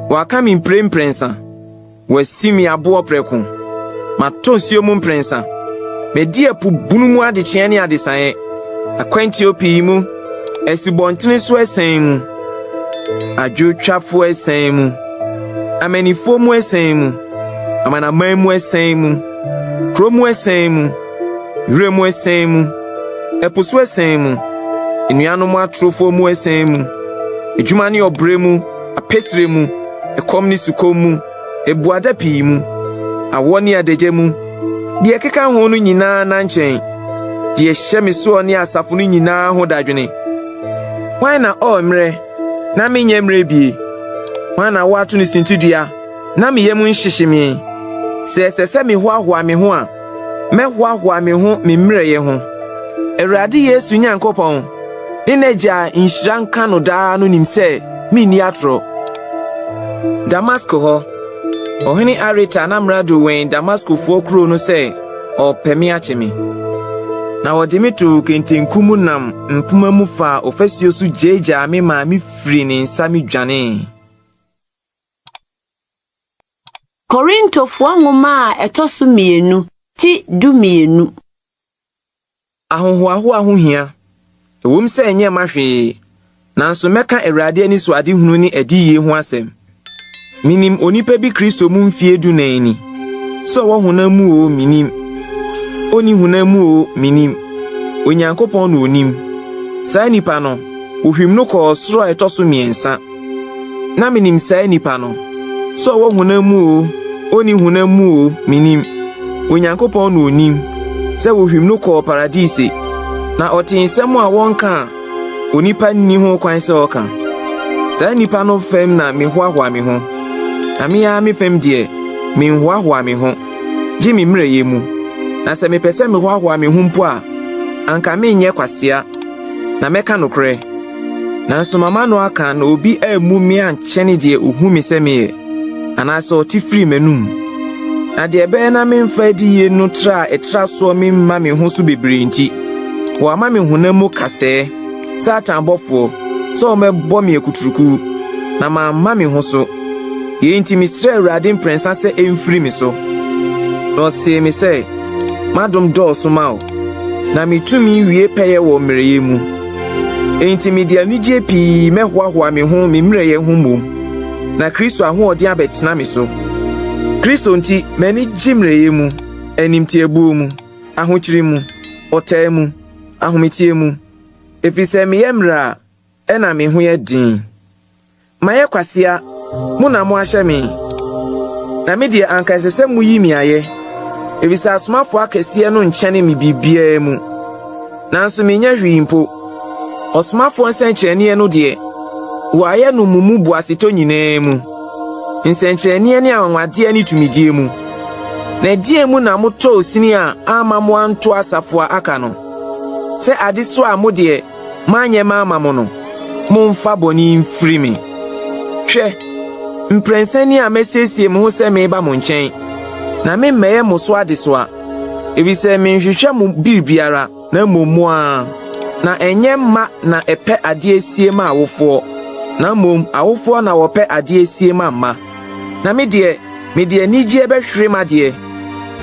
Wɔaka me mpire mprɛnsa. Wɔasi me aboɔ prɛko. Matɔ nsuo mu mprɛnsa. Madi ɛpo bunu mu adekyeɛ ne adesaeɛ, akwantuo pii mu, asubɔntene so asiane mu, adwotwafoɔ asiane mu, amannifoɔ mu asiane mu, amanaman mu asiane mu, kuro mu asiane mu, wira mu asiane mu, ɛpo so asiane mu, anuanom atorofoɔ mu asiane mu, adwuma ne ɔbrɛ mu, apɛsire mu, ɛkɔm ne sukɔm mu, abuada pii mu, awɔ ne adagya mu, deɛ ɛkeka ho no nyinaa na nkyɛn, deɛ ɛhyɛ me soɔ ne asafo no nyinaa ho dadwene. Hwan na ɔremmrɛ na menyɛ mmerɛ bie? Hwan na wɔato no sintidua na me yam nhyehye me? Sɛ ɛsɛ sɛ mehoahoa me ho a, Mɛhoahoa me ho me mmerɛyɛ ho. Awurade Yesu Nyankopɔn ne n'Agya a nhyira nka no daa no nim sɛ minni atorɔ. Damasko hɔ, ɔhene Areta n'amrado wɛn Damaskofoɔ kuro no sɛ ɔrepɛ me akye me. Na wɔde me too kentenku mu nam mpoma mu faa ɔfasuo so gyaagyaa me maa mefirii ne nsa medwanee.
Korintofoɔ nwoma a ɛtɔ so mmienu, ti 12.
Ahohoahoa ho hia. Ɛwom sɛ ɛnyɛ mma hwee, nanso mɛka Awurade anisoadehunu ne adiyie ho asɛm. Minim onipa bi Kristo mu mfeɛ dunan ni. Sɛ ɔwɔ honam mu oo, minnim. Onni honam mu oo, minnim. Onyankopɔn na onim. Saa nipa no, wohwim no kɔɔ ɔsoro a ɛtɔ so mmiɛnsa. Na minim saa nipa no. Sɛ ɔwɔ honam mu oo, onni honam mu oo, minnim. Onyankopɔn na onim. Sɛ wohwim no kɔɔ Paradise, na ɔtee nsɛm a wɔnka a onipa nni ho kwan sɛ ɔka. Saa nipa no fam na mehoahoa me ho. Na me ara me fam deɛ, menhoahoa me ho, gye me mmerɛyɛ mu. Na sɛ mepɛ sɛ mehoahoa me ho mpo a, anka menyɛ kwasea, na mɛka nokorɛ. Nanso mama no aka na obi ammu me ankyɛne deɛ ohu me sɛ meyɛ, anaasɛ ɔte firi m'anom. Na deɛ ɛbɛyɛ na memfa adiyie no tra a ɛtra soɔ memma me ho so bebree nti, wɔama me honam mu kasɛɛ, Satan bɔfoɔ, sɛ ɔmmɛbɔ me akuturuku, na mamma me ho so. Yei nti mesrɛɛ Awurade mprɛnsa sɛ ɛmfiri me so. Na ɔsee me sɛ, M'adom dɔɔso ma wo, na me tumi wie pɛyɛ wɔ mmerɛyɛ mu. Enti mede anigyeɛ pii mɛhoahoa me ho me mmerɛyɛ ho mmom, na Kristo ahoɔden abɛtena me so. Kristo nti m'ani gye mmerɛyɛ mu, animtiabuo mu, ahokyere mu, ɔtaa mu, ahometeɛ mu, ɛfiri sɛ meyɛ mmerɛ a, ɛna me ho yɛ den. Mayɛ kwasea, mo na moahyɛ me. Na me deɛ anka ɛsɛ sɛ moyi me ayɛ, efisɛ asomafoɔ akɛseɛ no nkyɛne me biribiara mu. Nanso menyɛ hwee mpo. Ɔsomafoɔ nsɛnkyerɛnneɛ no deɛ, wɔayɛ no mo mu boasetɔ nyinaa mu, nsɛnkyerɛnneɛ ne anwanwadeɛ ne tumidie mu. Na ɛdeɛn mu na motɔɔ sini a amma moanto asafo a aka no? Sɛ adesoa a mo deɛ, manyɛ mamma mo no, momfa bɔne mfiri me. Hwɛ, mprɛnsa ni a masiesie me ho sɛ mereba mo nkyɛn, na meremmɛyɛ mo so adesoa, efisɛ menhwehwɛ mo biribiara, na mmom mo ara. Na ɛnyɛ mma na ɛpɛ adeɛ sie ma awofoɔ, na mmom awofoɔ na wɔpɛ adeɛ sie ma mma. Na me deɛ, mede anigyeɛ bɛhwere m'adeɛ,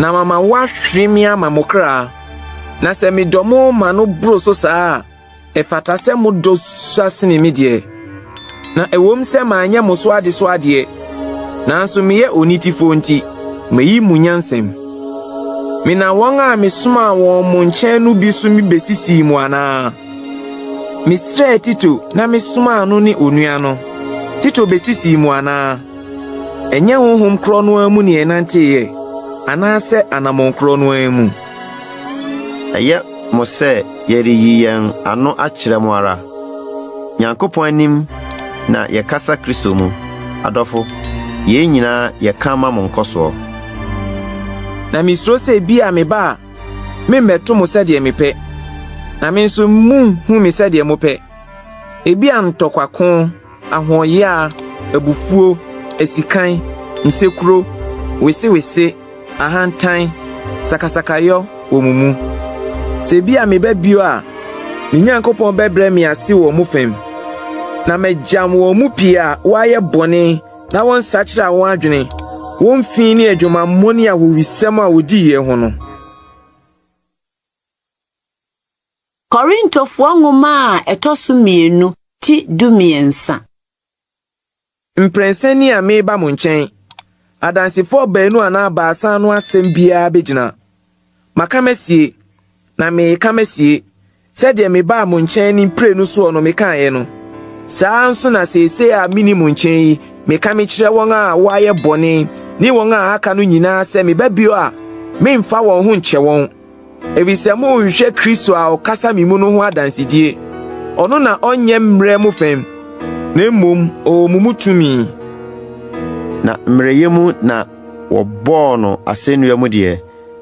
na mama wɔahwere me ama mo kra. Na sɛ medɔ mo ma no boro so saa a, ɛfata sɛ modɔ sua sene me deɛ. Na ɛwom sɛ manyɛ mo so adesoa deɛ, nanso meyɛ onitefoɔ nti, mayi mo nyansam. Menam wɔn a mesomaa wɔn mo nkyɛn no bi so mibesisii mo anaa? Mesrɛɛ Tito na mesomaa no ne onua no. Tito besisii mo anaa? Ɛnyɛ honhom korɔ no ara mu ne yɛnanteeɛ, anaasɛ anammɔn korɔ no ara mu?
Ɛyɛ mo sɛ yɛreyi yɛn ano akyerɛ mo ara. Nyankopɔn anim na yɛkasa Kristo mu. Adɔfo, yei nyinaa yɛka ma mo nkɔsoɔ.
Na misuro sɛ ebia meba a, meremmɛto mo sɛdeɛ mepɛ, na me nso munhu me sɛdeɛ mopɛ. Ebia ntɔkwako, ahoɔyaa, abufuo, asikan, nsekuro, wesewese, ahantan, sakasakayɔ wɔ mo mu. Sɛ ebia meba bio a, me Nyankopɔn bɛbrɛ me ase wɔ mo fam, na magyam wɔn mu pii a wɔayɛ bɔne na wɔnsakyera wɔn adwene, wɔn fi ne adwamammɔ ne ahohwisɛm a wɔdiiɛ ho no.
Korintofoɔ nwoma a ɛtɔ so mmienu ti 13.
Mprɛnsa ni a mereba mo nkyɛn. Adansefoɔ baanu anaa baasa no asɛm biara bɛgyina. Maka masie, na mereka masie, sɛdeɛ mebaa mo nkyɛn ne mprenu soɔ no mekaeɛ no. Saa ara nso na seesei a menni mo nkyɛn yi, meka mekyerɛ wɔn a wɔayɛ bɔne ne wɔn a aka no nyinaa sɛ meba bio a, meremfa wɔn ho nkyɛ wɔn. Efisɛ morehwehwɛ Kristo a ɔkasa me mu no ho adansedie. Ɔno na ɔnyɛ mmerɛ mo fam, na mmom ɔwɔ mo mu tumi.
Na mmerɛyɛ mu na wɔbɔɔ no asɛnnua mu deɛ,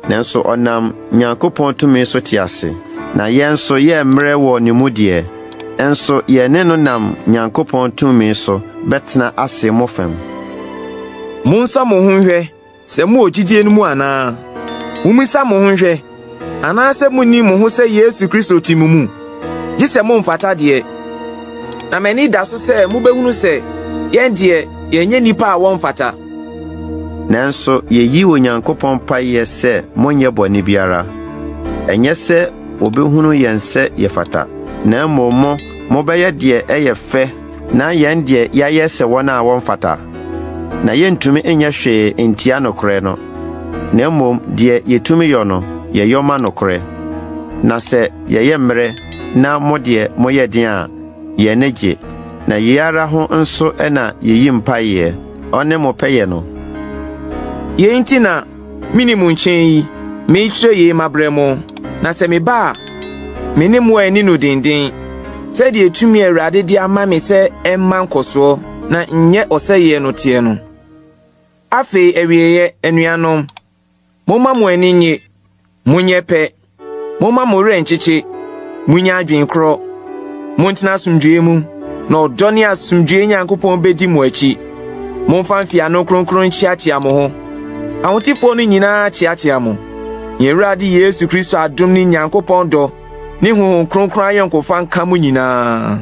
Nanso ɔnam Nyankopɔn tumi so te ase. Na yɛn nso yɛɛ mmerɛ wɔ ne mu deɛ, nso yɛne no nam Nyankopɔn tumi so bɛtena ase mo fam.
Monsɔ mo ho nhwɛ sɛ mowɔ gyidie no mu anaa. Mommisa mo ho nhwɛ, anaasɛ munnim mo ho sɛ Yesu Kristo te mo mu? Gye sɛ momfata deɛ. Na m'ani da so sɛ mobɛhunu sɛ yɛn deɛ yɛnyɛ nnipa a wɔmfata.
Nanso yeyi Onyankopɔn mpaeɛ sɛ monnyɛ bɔne biara. Ɛnyɛ sɛ wɔbɛhunu yɛn sɛ yɛfata, na mmom mo, mobɛyɛ deɛ ɛyɛ fɛ na yɛn deɛ yɛayɛ sɛ wɔn a wɔmfata. Na yɛntumi nyɛ hwee ntia nokorɛ no, na mmom deɛ yɛtumi yɔ no, yɛyɔ ma nokorɛ. Na sɛ yɛyɛ mmerɛ na mo deɛ moyɛ den a, yɛn ani gye. Na yei ara ho nso na yeyi mpaeɛ, ɔne mo pɛyɛ no.
Yei nti na minni mo nkyɛn yi, merekyerɛ yei mabrɛ mo, na sɛ meba a, me ne mo anni no dennen, sɛdeɛ tumi a Awurade de ama me sɛ ɛmma nkɔsoɔ na nyɛ ɔsɛeɛ no teɛ no. Afei awieeɛ, anuanom, momma mo ani nnye, monyɛ pɛ, momma mo werɛ nkyekye, munnya adwene korɔ, montena asomdwoe mu, na ɔdɔ ne asomdwoe Nyankopɔn bedi mo akyi. Momfa mfeano kronkron nkyeakyea mo ho. Ahotefoɔ no nyinaa kyeakyea mo. Yɛn Awurade Yesu Kristo adom ne Nyankopɔn dɔ ne Honhom Kronkron ayɔnkofa nka mo nyinaa.